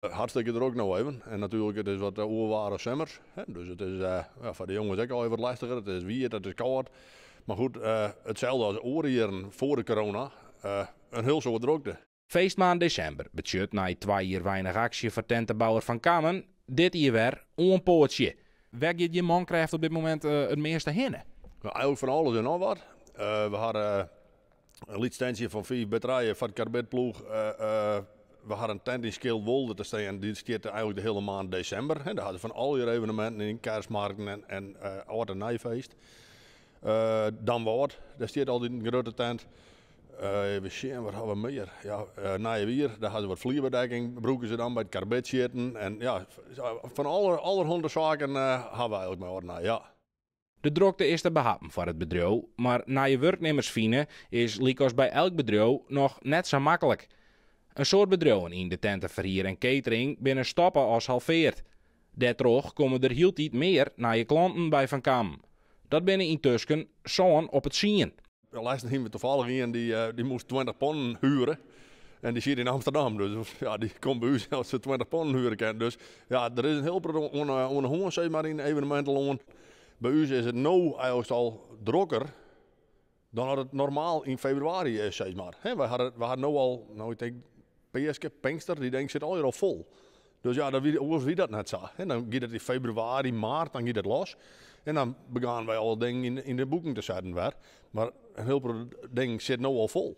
Hartstikke drok no even. En natuerlik, it is wat oar waar as simmers. Dus it is, ja, foar de jonges ek al even wat lestiger. It is wiet, it is kâld. Mar goed, itselde as oare jierren foar de corona. In hiel soad drokte. Feestmaand desimber betsjut nei 2 jier weinich aksje foar tentebouwer Van Kammen dit jier wer oanpoatsje. Wêr giet je mankrêft op dit momint it measte hinne? Nou, eigentlik fan alles en noch wat. We hawwe in lyts tentsje fan 5 by 3 foar it karbidploech. We hawwe in tent yn Skildwolde te stean. Dy stiet eigentlik de hiele maand desimber. Dêr hawwe se fan al dy eveneminten yn, kerstmarkten en âld en nijfeest. Damwâld, dêr stiet altyd in grutte tent. Even sjen, wat hawwe we mear? Ja, Nijewier, dêr hawwe se wat flierbedekking, brûke se dan by it karbidsjitten. En ja, fan allerhande saken hawwe we eigentlik mei âld en nij, ja. De drokte is te behappen foar it bedriuw, mar nije wurknimmers fine is lykas by elk bedriuw noch net sa maklik. In soad bedriuwen yn de tenteferhier en catering binne stoppe as halveard. Dêrtroch komme der hieltyd mear nije klanten by Van Kammen. Dat binne yntusken 7 op 'e 10. Lêsten hiene we tafallich ien dy moast 20 pannen huere. En dy sit yn Amsterdam, dus ja, dy komt by ús as se 20 pannen huere kin. Dus ja, der is in hiel protte oan de hân, sis mar, yn evenemintelân. By ús is it no eigentlik al drokker dan dat it normaal yn febrewaris is, sis mar. Wy hawwe no al, no, ik tink Peaske, Pinkster, dy dingen sitte allegear al fol. Dus ja, oars wie dat net sa. Dan giet it yn febrewaris, maart, dan giet it los. En dan begjinne wy alle dingen yn de boeken te setten wer. Mar in hiel protte dingen sit no al fol.